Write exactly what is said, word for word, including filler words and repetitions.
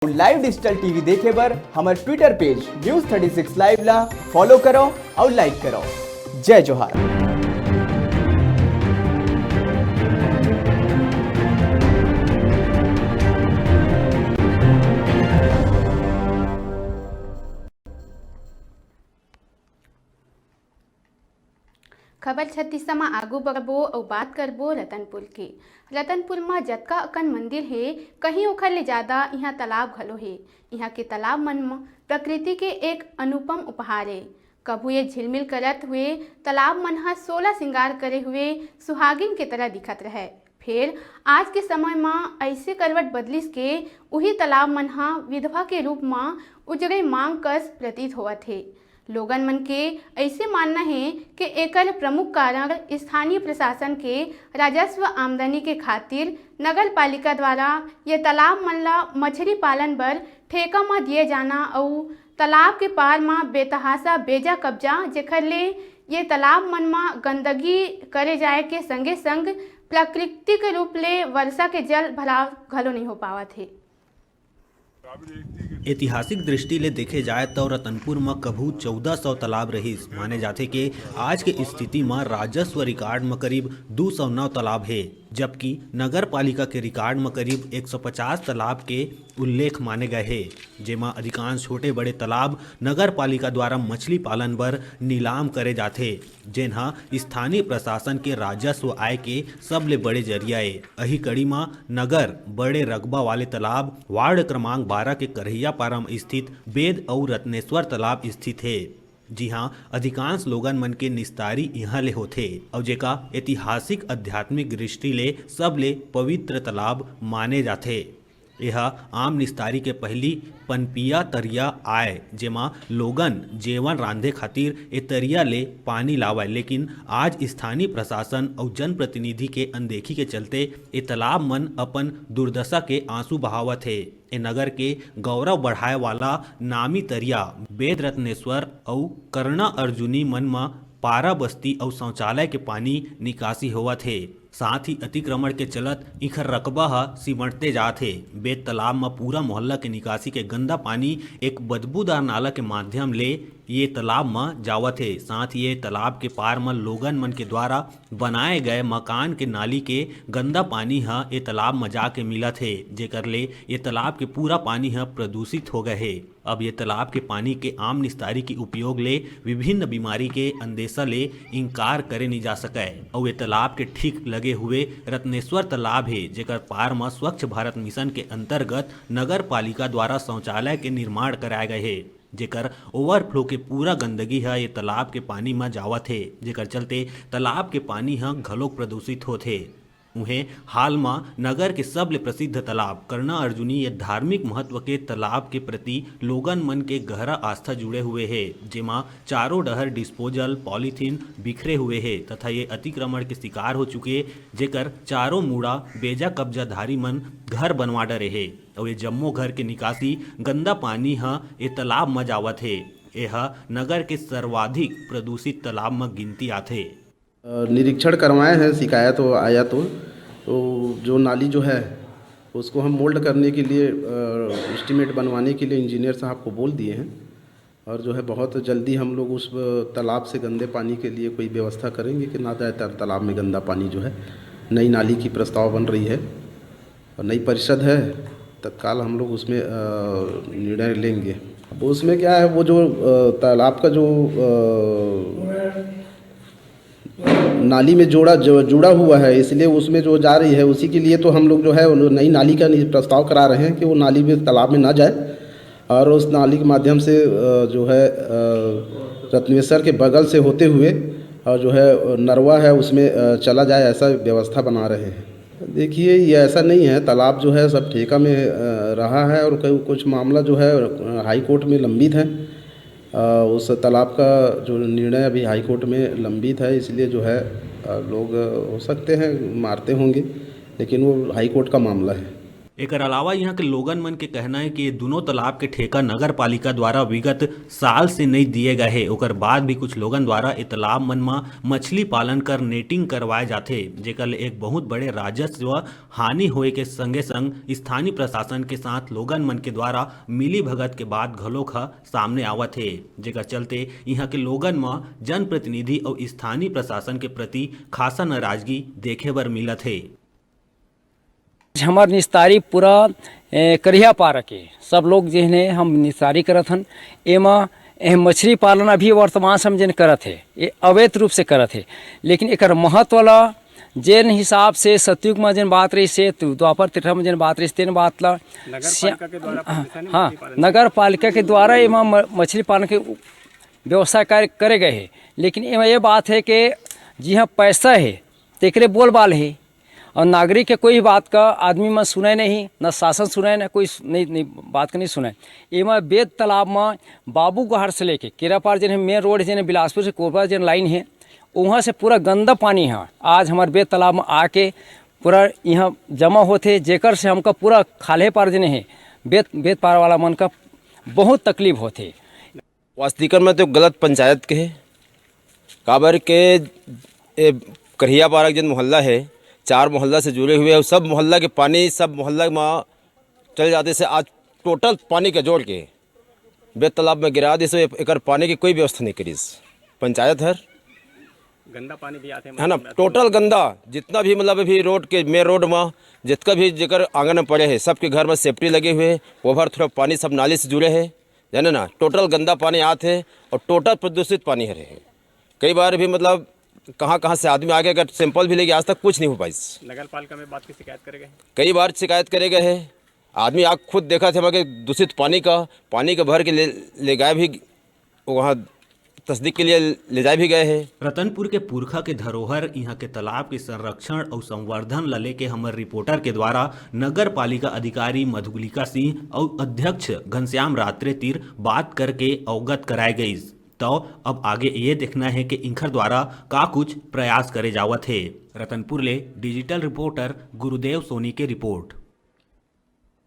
अउ live digital T V देखे बर हमर Twitter page News thirty six Live ला follow करो अउ like करो। जय जोहार। खबर छत्तीस म आगू बढ़बो अउ बात करबो रतनपुर के। रतनपुर म जतका अकन मंदिर हे, कहीं ओखर ले जादा इहाँ तालाब घलो हे। इहाँ के तालाब मन म प्रकृति के एक अनुपम उपहार ए। कभू ये झिलमिल करत हुए तालाब मन ह सोलह सिंगार करे हुए सुहागिन के तरह दिखत रहय। फेर आज के समय म अइसे करवट बदलिस के उही तालाब मन ह विधवा के रूप म उजड़े मांग कस प्रतीत होवत हे। लोगन मन के अइसे मानना हे कि एकर प्रमुख कारण स्थानीय प्रशासन के राजस्व आमदनी के खातिर नगर पालिका द्वारा ये तालाब मन ला मछली पालन बर ठेका म दिए जाना अउ तालाब के पार म बेतहासा बेजा कब्जा, जेखर ले ये तालाब मन म गंदगी करे जाए के संगे संग प्राकृतिक रूप ले वर्षा के जल भराव घलो नइ हो पावत हे। ऐतिहासिक दृष्टि ले देखे जाए तौ रतनपुर म कभू चौदह सौ तालाब रहिस। माने जाथे के आज के स्थिति म राजस्व रिकॉर्ड म करीब दू सौ नौ तालाब हे, जबकि नगर पालिका के रिकॉर्ड म करीब एक सौ पचास तालाब के उल्लेख माने गए हे, जेमा अधिकांश छोटे बड़े तालाब नगर पालिका द्वारा मछली पालन बर नीलाम करे जाथे, जेन ह स्थानीय प्रशासन के राजस्व आय के सबले बड़े जरिया ए। अही कड़ी म नगर बड़े रकबा वाले तालाब वार्ड क्रमांक बारह के करहिया पारा म स्थित बेद अउ रत्नेश्वर तालाब स्थित हे, जिहां अधिकांश लोगन मन के निस्तारी इहां ले होथे अउ जेका ऐतिहासिक आध्यात्मिक दृष्टि ले सबले पवित्र तालाब माने जाथे। एह आम निस्तारी के पहिली पनपिया तरिया आय, जेमा लोगन जेवन रांधे खातिर ए तरिया ले पानी लावय, लेकिन आज स्थानीय प्रशासन अउ जनप्रतिनिधि के अनदेखी के चलते ए तालाब मन अपन दुर्दशा के आंसू बहावत हे। ए नगर के गौरव बढ़ाए वाला नामी तरिया बेद रत्नेश्वर अउ करना अर्जुनी मन म पारा बस्ती अउ शौचालय के पानी निकासी होवत हे। साथ ही अतिक्रमण के चलत इखर रकबा ह सिमटते जात हे। बेद तालाब म पूरा मोहल्ला के निकासी के गंदा पानी एक बदबूदार नाला के माध्यम ले ये तालाब म जावत हे। साथ ही ये तालाब के पार म लोगन मन के द्वारा बनाए गए मकान के नाली के गंदा पानी ह ये तालाब म जाके मिलत हे, जेकर ले ये तालाब के पूरा पानी ह प्रदूषित हो गए हे। अब ये तालाब के पानी के आम निस्तारी के उपयोग ले विभिन्न बीमारी के अंदेशा ले इंकार करे नइ जा सकय। अउ ये तालाब के ठीक लगे हुए रत्नेश्वर तालाब हे, जेकर पार म स्वच्छ भारत मिशन के अंतर्गत नगर पालिका द्वारा शौचालय के निर्माण कराए गए हे, जेकर ओवरफ्लो के पूरा गंदगी ह ये तालाब के पानी म जावत हे, जेकर चलते तालाब के पानी ह घलोक प्रदूषित होत हे। उहें, हाल म नगर के सबले प्रसिद्ध तालाब करना अर्जुनी ये धार्मिक महत्व के तालाब के प्रति लोगन मन के गहरा आस्था जुड़े हुए हे, जेमा चारों डहर डिस्पोजल पॉलीथीन बिखरे हुए हे तथा ये अतिक्रमण के शिकार हो चुके, जेकर चारों मुड़ा बेजा कब्जाधारी मन घर बनवा डरे हे। अउ ये जम्मो घर के निकासी गंदा पानी ह ए तालाब म जावत हे। एह नगर के सर्वाधिक प्रदूषित तालाब म गिनती आथे। अ, निरीक्षण करवाए हैं, शिकायत वो आया तो, तो जो नाली जो है, उसको हम मोल्ड करने के लिए, अ, एस्टिमेट बनवाने के लिए इंजीनियर साहब को बोल दिए हैं। और जो है, बहुत जल्दी हम लोग उस, अ, तालाब से गंदे पानी के लिए कोई व्यवस्था करेंगे कि ना जाए ता-, तालाब में गंदा पानी जो है। नई नाली की प्रस्ताव बन रही है और नई परिषद है, तत्काल हम लोग उसमें, अ, निर्णय लेंगे। अब उसमें क्या है, वो जो, अ, तालाब का जो, अ, नाली में जोड़ा, जो जुड़ा हुआ है, इसलिए उसमें जो जा रही है, उसी के लिए तो हम लोग जो है, वो नई नाली का नि-, प्रस्ताव करा रहे हैं कि वो नाली में, तालाब में ना जाए और उस नाली के माध्यम से, अ, जो है, अ, रत्नेश्वर के बगल से होते हुए और जो है, अ, नरवा है, उसमें, अ, चला जाए, ऐसा व्यवस्था बना रहे हैं। देखिए, ये ऐसा नहीं है, तालाब जो है, सब ठेका में, अ, रहा है और कई, कुछ मामला जो है, अ, हाई कोर्ट में लंबित है। अ, उस तालाब का जो निर्णय अभी हाई कोर्ट में लंबित है, इसलिए जो है, अ, लोग हो सकते हैं मारते होंगे, लेकिन वो हाई कोर्ट का मामला है। एकर अलावा इहाँ के लोगन मन के कहना हे कि ये दुनों तालाब के ठेका नगर पालिका द्वारा विगत साल से नइ दिए गए हे। ओकर बाद भी कुछ लोगन द्वारा ए तालाब मन म मछली पालन कर नेटिंग करवाए जाथे, जेकर ले एक बहुत बड़े राजस्व हानि होए के संगे संग स्थानीय प्रशासन के साथ लोगन मन के द्वारा मिली भगत के बात घलोक ह सामने आवत हे, जेकर चलते इहाँ के लोगन म जनप्रतिनिधि अउ स्थानीय प्रशासन के प्रति खासा नाराजगी देखे बर मिलत हे। हमर निस्तारी पूरा, ए, करिया पारा के सब लोग जेन हे, हम निस्तारी करत हन। एमा, ए, मछली पालन अभी वर्तमान समय जेन करत हे, ये अवैध रूप से करत हे, लेकिन एकर महत्व ला जेन हिसाब से सतयुग में जेन बात रहिस हे, तो द्वापर त्रेता में जेन बात रहिस, तेन बात ला नगर श्या- पालिका के द्वारा हाँ, permission हाँ, मछली पालन नगर पालिका के द्वारा एमा म-, मछली पालन के व्यवस्था कार्य करे गए हे, लेकिन एमा ये बात हे कि जिहाँ पैसा हे, तेकरे बोलबाल हे, और नागरिक के कोई बात का आदमी मन सुने नहीं, न शासन सुने, न कोई सु-, नहीं, नहीं, बात का नहीं सुने। एमा बेत तालाब में बाबू घाट से लेके केरापार जेन हे, मेन रोड जेन हे, बिलासपुर से कोरबा जेन लाइन हे, वहाँ से पूरा गंदा पानी है। आज हमारे बेत तालाब में आके पूरा यहाँ जमा होथे, जेकर से हमका पूरा खाल्हे पार जेन हे, बेत, बेत पार वाला मन का बहुत तकलीफ होथे। वास्तविकता में तो गलत पंचायत के हे, काबर के ए करिया पारा के जेन मोहल्ला हे, चार मोहल्ला से जुड़े हुए हे, सब मोहल्ला के पानी, सब मोहल्ला में चल जाते से आज टोटल पानी के जोड़ के बेत तालाब में गिरा दिस, ए-, एकर पानी की कोई व्यवस्था नहीं करिस पंचायत हर। गंदा पानी भी आथे है ना, टोटल गंदा, जितना भी मतलब अभी रोड के मेन रोड में जितना भी जेकर आंगन में पड़े हे, सबके घर में सेफ्टी लगे हुए हे, ओवर थ्रो पानी सब नाली से जुड़े हे, जाने ना, टोटल गंदा पानी आत हे और टोटल प्रदूषित पानी हरे हे। कई बार भी मतलब कहाँ कहाँ से आदमी आके अगर सैंपल भी लेके, आज तक कुछ नहीं हो पाइस। नगर पालिका में बात की शिकायत करे गए? कई बार शिकायत करे गए हे, आदमी आग खुद देखा थे, मगर दूषित पानी का, पानी के भर के ले, ले गए भी, वहाँ तस्दीक के लिए ले जाए भी गए हे। रतनपुर के पुरखा के धरोहर इहाँ के तालाब के संरक्षण अउ संवर्धन ल लेके हमर रिपोर्टर के द्वारा नगर पालिका अधिकारी मधुलिका सिंह अउ अध्यक्ष घनश्याम रात्रे तीर बात करके अवगत कराए गइस। तो अब आगे ये देखना हे कि इंखर द्वारा का कुछ प्रयास करे जावत हे। रतनपुर ले डिजिटल रिपोर्टर गुरुदेव सोनी के रिपोर्ट।